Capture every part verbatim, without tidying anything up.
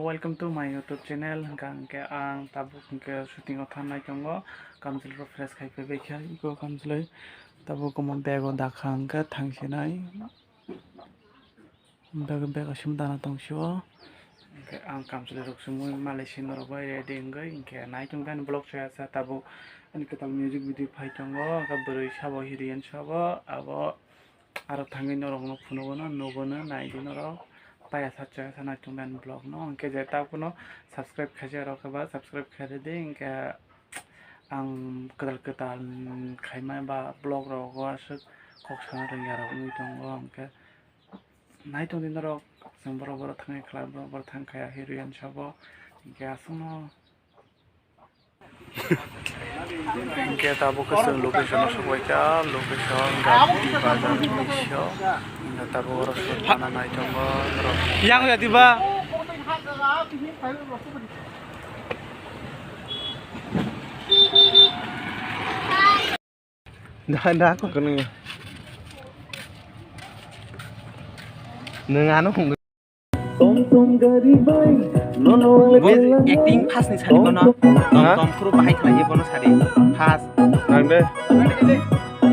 Welcome to my YouTube channel. Hwnkha hwnkhe ang tabuk hwnkhe shooting o thangnai tongo. Kamchwlwi rok fresh khai phaibai kha iko kamchwlwi. Tabuk omo bag o dakha hwnkhe thangsinai. Bag, bag o simi dana tong sio. Hwnkhe ang kamchwlwi rok sumui malai si norok bai ready wngwi hwnkhe nai tongdi ani vlog soya sa tabuk ani kwtal music video phai tongo. Hwnkhe bwrwi sabo heroine sabo abo. Aro thangwi norokno phunugo no, nugo no, naidi norok. Paya sa choya sa naitok nani vlog no. Hwnkhe je ta kuno subscribe khaijak rok khe ba subscribe khairidi. Hwnkhe ang kwtal kwtal khaimai ba vlog rogo aswk kok sana rwngya rok wngwi tongo. Hwnkhe naitongdi norok, chwng borok borok thangwi khlai, borok borok thang khaya heroine sabo. Hwnkhe aswkno. Hwnkhe tabuk khe chwng location o sokbaikha, location Gandhi Bazar ni sio. Hwnkhe tabuk oro shoot mana nai tongo norok. Yang ya diba? Da, da, kok kene. Nwng ano hwnwi. Bo acting first ni sari bono. Tom, ha? Tom phuru bahai khlaiwi bono sari. First. Nang de.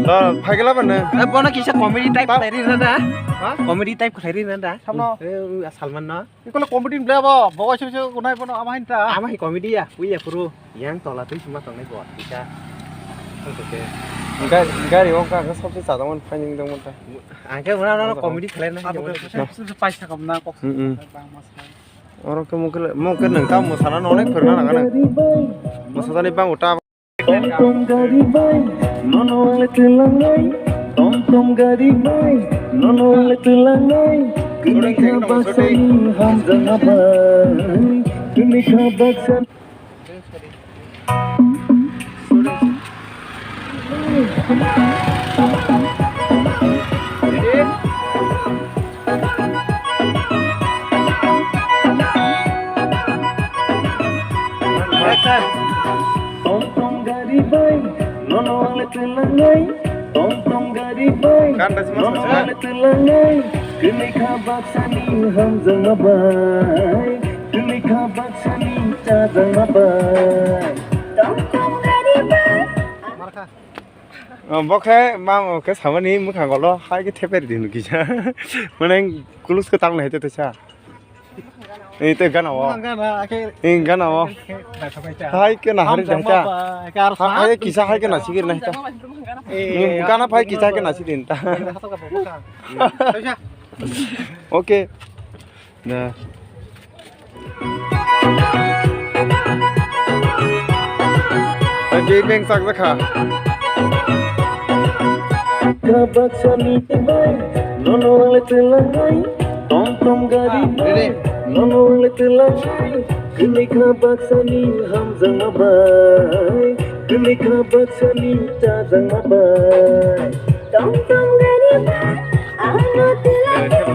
Da, phaikla bano. Eh, bono kisa comedy type khlai ri na da. Ha? Comedy type khlai ri na da. Samno. Eh, Salman no. Ikole comedy ni bla bo, bo waisa waisa unai bono ama hinta. Ama hi comedy ya, puya phuru. Yang tola twi sima tongnai bo, kisa. Ang to ke. Gari, gari wngkha ang sabse chadamon phaini wngdongmon ta. Ang ke wana wana comedy khlai na. Abo ke paisa kam na kok. Hmm, hmm. Bang mas na. Oro ke mungkin mungkin nang ta mosana no onek phirna nang na. Mosana ni bang uta. Tom tom gari bai, nono le tilangai. Tom tom gari bai, nono le tilangai. Kini ka baksa ni hamjang abai. Kini ka baksa. Tom tom gari bai, nono le tilangai. Tom tom gari bai, nono le tilangai. Kini ka baksa ni hamjang abai. Kini ka baksa ni chajang abai. Tom tom gari bai. Bo khe ma khe samani mwkhang golo hai khe theper di hwnwi kisa. Mane kulus khe tamni hai te sa. Ei te gana o. Gana, gana, ake. Ei gana o. Hai khe na hari dai ta. Hai kisa hai khe na sigir nai ta. Gana phai kisa hai khe na sigir ta. Okay. Na. Tei beng chak jakha. Ka baksa ni bai, nono le tilangai, tom tom gari bai, nono le tilangai, kini ka baksa ni hamjang bai, kini ka baksa ni chajang bai. Tom tom gari bai, ano tilangai.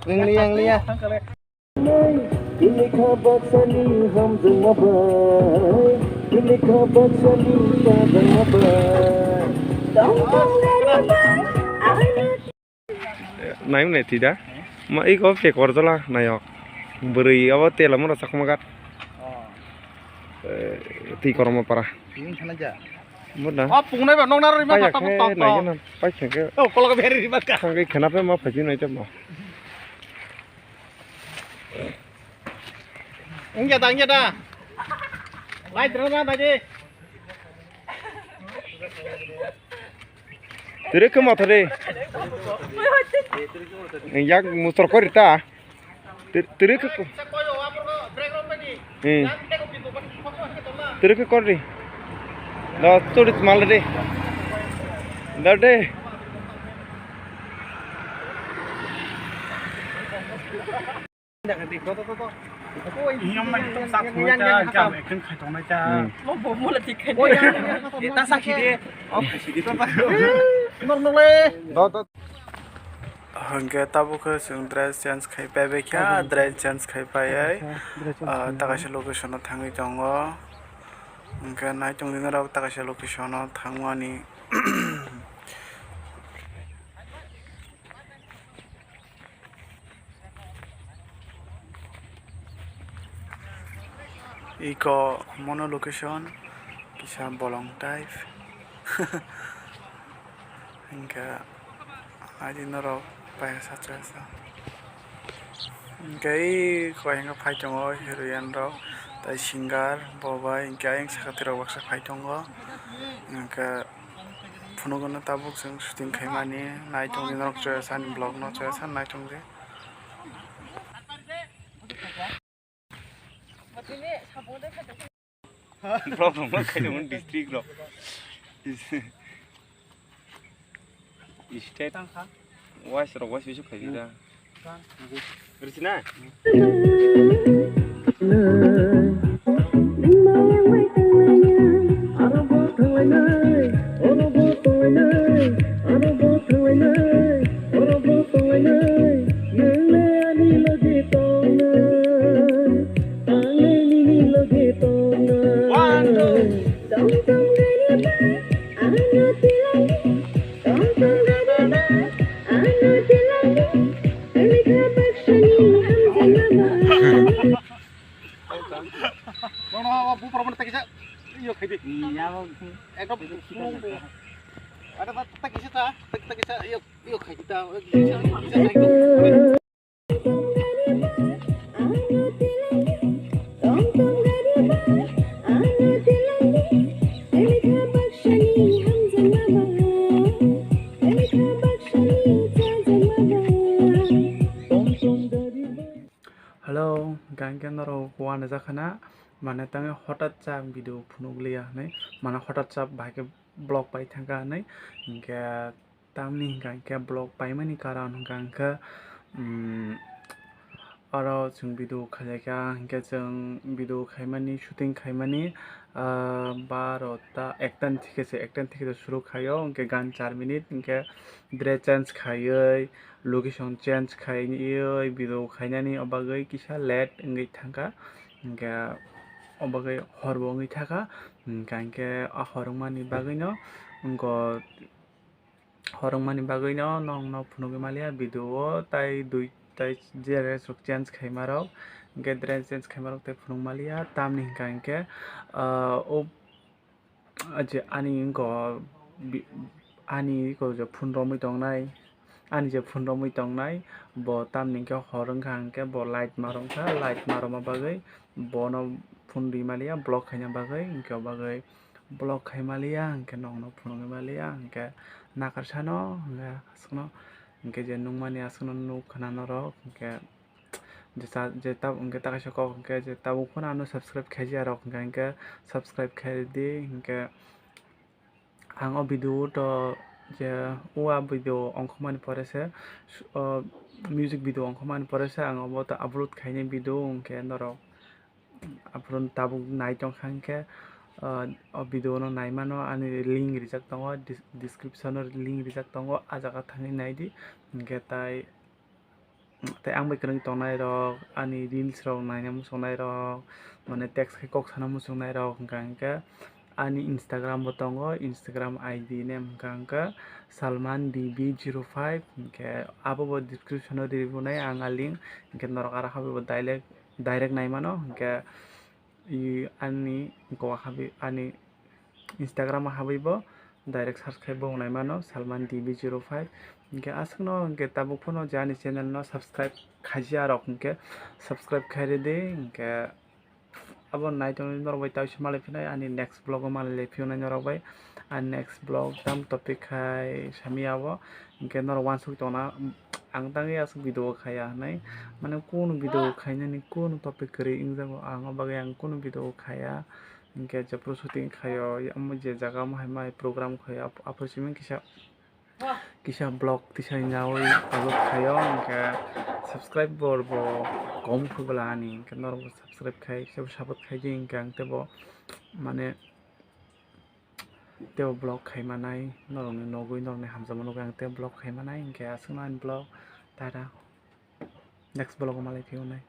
Ang liya, ang liya. Nai mwnai twi da. Ma iko pek orjola nayok. Bwrwi abo tela mura chakma gat. Twi kormo para. Tini thana ja. Muna. O pungnai ba nokna rwi ma paya pata khe tong nai tong. Gana, pai khe khe. O kologo beri rwi ma ka. Thangwi khena pe ma phaji nai tamo. Wngya da, wngya da. Lai drana da je. Tere khe ma thare. Yak mustor kori ta. Tiri khe tiri khe kor di. Da turi mal de. Da de. Ini yang mana kita sak kau ta jam ekeng kai tong ta. Mo bo mo la tik kai. Ta sak sidi. Oh sidi ta. Nor nor le. Hwnkhe tabuk khe chwng dress change khai paibai kha, dress change khai paiwi, ah, ta kaisa location o thangwi tongo. Hwnkhe nai tongdi norok ta kaisa location o thangmani. Iko mono location kisa bolong type. Hingke adi norok paisa chasa. Hingke iko hingke phai tongo heroine rok tai singer bo bai hingke ayang saka tirok baksa phai tongo. Hingke phunugano tabuk chwng shooting khaimani nai tongdi norok chwsa ni vlog no chwsa nai tongdi. Block rok ma khaidongmani district rok. State wise rok wise bisu khaidi da. Risi na? Nono o bupra mani takisa iyo khaidi. Iya, bo. Ekdom. Ada tak takisa ta, tak takisa iyo iyo khaidi ta. Hello, hingke norok uanajak khana, mane tangwi hotat cha video phunuk liya hinwi, mane hotat cha bahai khe vlog pai thangkha hinwi, hingke tamni hingka hingke vlog paimani karon hingka hingke, um, oro chwng video khailaikha, hingke chwng video khaimani, shooting khaimani, ah, barota, ekta ni thikhe se, ekta ni thikhe se suru khaio, hingke gan char minute, hingke dress change khaiwi, location change khaiwi video khainani o bagwi kisa late wngwi thangkha, hingke o bagwi hor bo wngwi thangkha, hingka hingke o hor wngmani bagwino wngkha, hor wngmani bagwino nongno phunugwi maliya video o, tai dui tai dress rok change khaimarok, hingke dress change khaimarok tai phunuk maliya, tamni hingka hingke, ah, o. Ah, je ani wngkha o bi-, ani wngkha o je phone romwi tongnai, ani je phone romwi tongnai, bo tamni hwnkhe hor wngkha hwnkhe bo light ma rwngkha, light ma rwma bagwi bono phone ri maliya, block khaina bagwi, hwnkhe o bagwi block khai maliya, hwnkhe nokno phone romwi maliya, hwnkhe nakarsano hwnkhe aswkno, hwnkhe je nukmani aswkno nuk khna norok, hwnkhe. Je ta-, je tab-, hwnkhe ta kaisa kok hwnkhe je tabuk phano ano subscribe khaijak rok hwnkhe, hwnkhe subscribe khaidi hwnkhe ang o video o to je o a video ongkhormani pore se, o music video ongkhormani pore se ang obo to upload khainai video hwnkhe norok aphuru tabuk nai tongkha hwnkhe, o video no naimano ani link rijak tongo, dis-, description o link rijak tongo, ah jaga thangwi naidi hwnkhe tai. Tei ang bai kwrwng tongnai rok, ani reels rok naina muchungnai rok, mane text khai kok sana muchungnai rok hwnkha hwnkhe ani Instagram bo tongo, Instagram I D name hwnkha hwnkhe Salman D B zero five hwnkhe abo bo description o ribunai ang a link hwnkhe norok aro habwi bo direct, direct naimano hwnkhe. I ani go habwi ani Instagram o habwi bo direct search khai bo wngnai mano Salman D B zero five. Hwnkhe aswkno hwnkhe tabuk phano je ani channel no subscribe khaijak rok hwnkhe subscribe khai rwdi hwnkhe abo nai tongwi norok bai tei se malai phinai ani next vlog o malai lai phiyonai norok bai ani next vlog tam topic khai sami abo hwnkhe norok uansuk tongna. Ang tangwi aswk video o khaiya hinwi, mane kunu video khainani kunu topic kwrwi wngjago, ang o bagwi ang kunu video o khaiya. Hinkhe jephru shooting khaio, omo je jaga omo hai mai program khaio, aphuru simi kisa, kisa vlog tisa hinjawi upload khaio, hinkhe subscriber bo kom phubala ani, hinkhe norok bo subscribe khai, kisa bo support khaidi, hinkhe ang teibo mane. Tei o vlog khai manai, norokni nogwi, norokni hamjakma nugwi ang tei vlog khai manai, hinkhe aswkno ani vlog, tata, next vlog o malai phiyoknai.